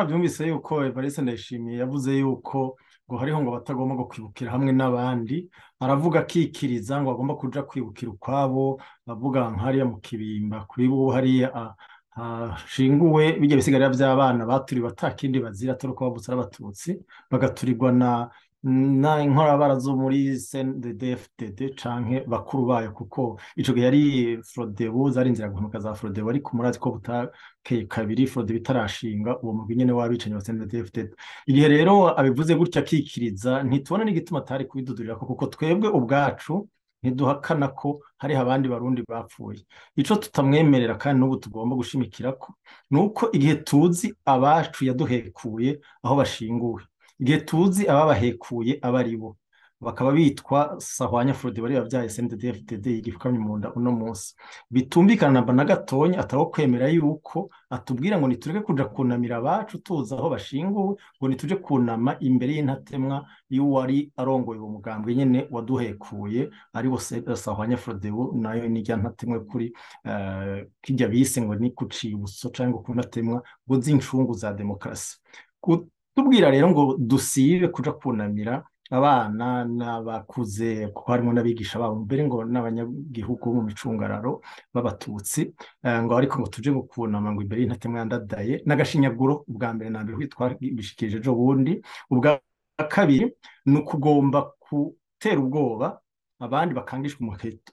Mwarabyumvise yuko Evariste Ndayishimiye yavuze yuko ngo hariho ngo batagomba ngo kwibukira hamwe n'abandi, aravuga akikiriza ngo agomba kuja kwibukira ukwabo, avuga nk'hariya mu Kibimba kuri bo hariya hashinguwe bijya bisigarira by'abana baturiwe atakindi bazira atari uko bavutse ari abatutsi, bagaturirwa na inkorabara zo muri CNDD-FDD canke bakuru bayo, kuko ico gihe yari Frodebu, zari inzira guhemuka za Frodebu, ariko murazi ko butakeye kabiri Frodebu itarashinga uwo mugwi nyene w'abicanyi ba CNDD-FDD. Igihe rero abivuze gutya akikiriza, ntitubona n'igituma atari kubidudurirako, kuko twebwe ubwacu ntiduhakana ko hariho abandi barundi bapfuye. Ico tutamwemerera kandi n'ubu tugomba gushimikirako nuko igihe tuzi abacu yaduhekuye aho bashinguwe, igihe tuzi ababahekuye abaribo bakaba bitwa Sahwanya Frodebu bari bavyaye CNDD-FDD igifukamye mu nda uno munsi, bitumvikana namba na gatonya ataho kwemera yuko atubwira ngo nitureke kuja kunamira abacu tuzi aho bashinguwe, ngo nituje kunama imbere y'intatemwa y'uwari arongoye uwo mugambwe nyene waduhekuye ari wo Sahwanya Frodebu, nayo nirya ntatemwe kuri kirya bise ngo ni kucibutso canke ku ntatemwa ngo z'incungu za demokarasi. Kutubwira rero ngo dusibe kuja kunamira abana n'abakuze, kuko harimo n'abigisha babo mbere ngo n'abanyagihugu mu micungararo b'abatutsi, ngo ariko ngo tuje kunama ngo imbere y'intatemwa yandadaye n'agashinyaguro. Ubwa mbere na mbere twabishikirije ejo bundi. Ubwa kabiri ni ukugomba gutera ubwoba abandi bakangishwa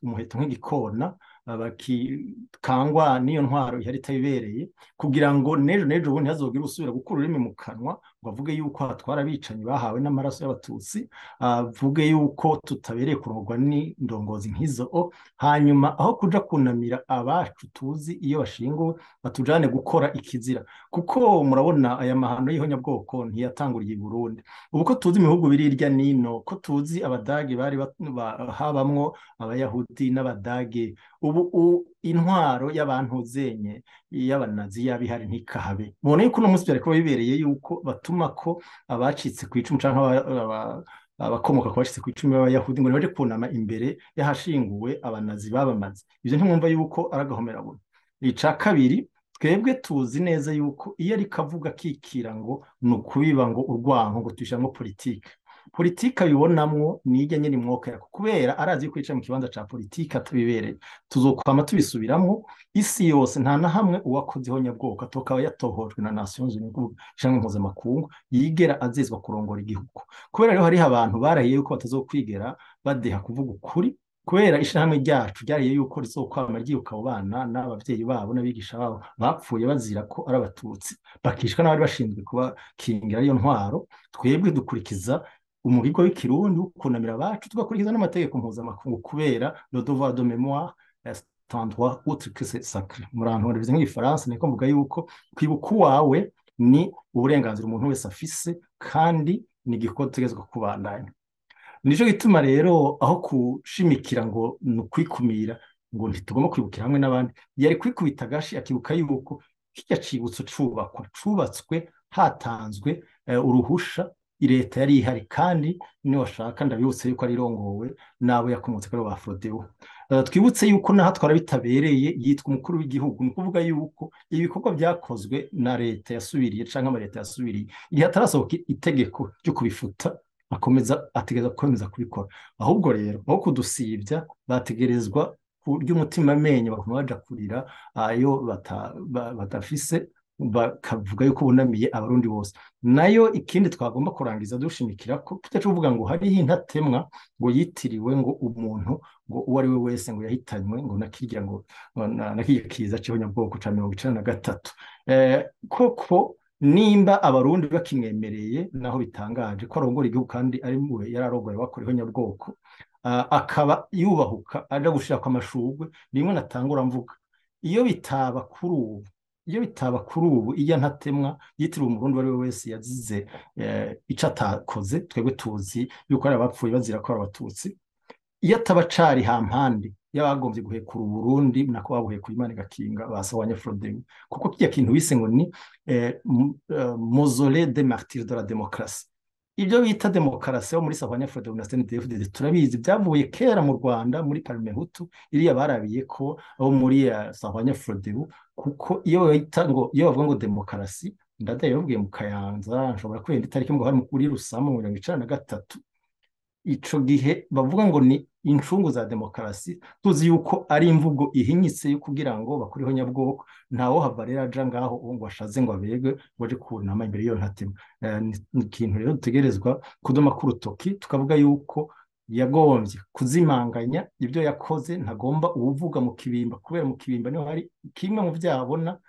umuheto nk'igikona, bakikangwa n'iyo ntwaro ihari itabibereye, kugira ngo n'ejo n'ejo bundi ntihazogire usubira gukura ururimi mu kanwa ngo avuge yuko hatwara abicanyi bahawe n'amaraso y'abatutsi, avuge yuko tutabereye kurongorwa n'indongozi nk'izo. Hanyuma aho kuja kunamira abacu tuzi iyo bashinguwe, batujane gukora ikizira, kuko murabona aya mahano y'ihonyabwoko ntiyatanguriye i Burundi. Ubu ko tuzi ibihugu biri hirya n'ino, ko tuzi abadage bari habamwo abayahudi n'abadage, ubu intwaro y'abantu zenye y'abanazi y'abihari ntikahabe. Mubona yuko uno munsi byari kuba bibereye yuko batuma ko abacitse ku icumu canke abakomoka ku bacitse ku icumu b'abayahudi ngo nibaje kunama imbere y'ahashinguwe abanazi babamaze. Ivyo ntimwumva yuko ari agahomerabunwa. Ica kabiri, twebwe tuzi neza yuko iyo ariko avuga akikira ngo ni ukubiba ngo urwanko ngo tuyishiramwo politike, politike abibonamwo nijya nyene imwokera, kubera arazi yuko yicaye mu kibanza ca politike atabibereye. Tuzokwama tubisubiramwo isi yose, nta na hamwe uwakoze ihonyabwoko atokaba yatohojwe na Nations Unies, ishirahamwe mpuzamakungu, yigera azizwa kurongora igihugu. Kubera rero hariho abantu barahiye yuko batazokwigera badeha kuvuga ukuri, kubera ishirahamwe ryacu ryariye yuko rizokwama ryibuka abo bana n'abavyeyi babo n'abigisha babo bapfuye bazira ko ari abatutsi, bakishwa n'abari bashinzwe kubakingira ariyo ntwaro. Twebwe dukurikiza umugirwa w'ikirundi wo kunamira abacu, tugakurikiza n'amategeko mpuzamakungu, kubera le devoir de mémoire est un droit autre que c'est sacré. Murantu bivuze nk'igifaransa, niko mvuga yuko kwibuka uwawe ni uburenganzira umuntu wese afise, kandi ni igikorwa dutegerezwa kubandanya. Nico gituma rero aho kushimikira ngo ni ukwikumira ngo ntitugomba kwibukira hamwe n'abandi, yari kwikubita agashi akibuka yuko kirya cibutso cubakwa cubatswe hatanzwe uruhusha, leta yari ihari, kandi niwashaka ndabibutse yuko ari irongowe n'abo yakomotse kuri ba Frodebu. Twibutse yuko naho atwara bitabereye yitwa umukuru w'igihugu, ni ukuvuga yuko ibikorwa byakozwe na leta yasubiriye canke ama leta yasubiriye, igihe hatarasohoka itegeko ryo kubifuta akomeza ategereza gukomeza kubikora. Ahubwo rero aho kudusibya bategerezwa kurya umutima amenyo bakuma baja kurira ayo badafise, bakavuga yuko bunamiye abarundi bose. Nayo ikindi twagomba kurangiza dushimikira ko tutaca kuvuga ngo hariho intatemwa ngo yitiriwe ngo umuntu ngo uwo ari we wese ngo yahitanywe ngo nakirya ngo nakirya kiza c'ihonyabwoko ca 93. Koko nimba abarundi bakimwemereye, naho bitangaje ko arongora igihugu kandi ari we yararongoye bakora ihonyabwoko, akaba yubahuka aja gushira kwa mashurwe, nimwe natangura mvuga iyo bitaba kuri ubu, iyo bitaba kuri ubu iya ntatemwa yitiriwe umurundi uwo ari we wese yazize ico atakoze, twebwe tuzi yuko ari abapfuye bazira ko ari abatutsi, iyo ataba cari hampande y'abagombye guhekura Uburundi nako babuhekuye Imana igakinga ba Sahwanya Frodebu, kuko kirya kintu bise ngo ni mausolée des martyrs de la démocratie. Ibyo bita demokarasi yo muri Sahwanya Frodebu na CNDD-FDD turabizi byavuye kera mu Rwanda muri Parmehutu, iriya barabiye ko abo muri Sahwanya Frodebu, kuko iyo bita ngo, iyo bavuga ngo demokarasi Ndadaye yababwiye mu Kayanza, nshobora kwenda itariki ngo hari muri Rusama mu 93. Ico gihe bavuga ngo ni incungu za demokarasi, tuzi yuko ari imvugo ihinyitse yo kugira ngo bakuriho nyabwoko. Ntawo hava rero aja ngaho ngo ashaze ngo abegwe ngo aje kunama imbere y'iyo ntatema. Ni ikintu rero dutegerezwa kudoma ku rutoki, tukavuga yuko yagombye kuzimanganya ibyo yakoze. Ntagomba uwuvuga mu Kibimba, kubera mu Kibimba niho hari kimwe mu vyabona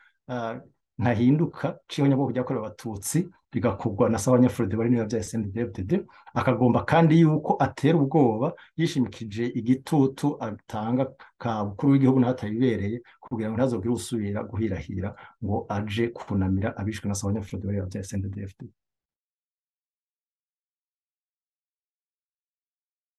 ntahinduka c'ihonyabwoko ryakorewe Abatutsi, rigakorwa na Sahwanya Frodebu niyo bya CNDD-FDD. Akagomba kandi yuko atera ubwoba yishimikije igitutu atanga ka bukuru w'igihugu n'atabibereye, kugira ngo ntazogire usubira guhirahira ngo aje kunamira abishwe na Sahwanya Frodebu bya CNDD-FDD.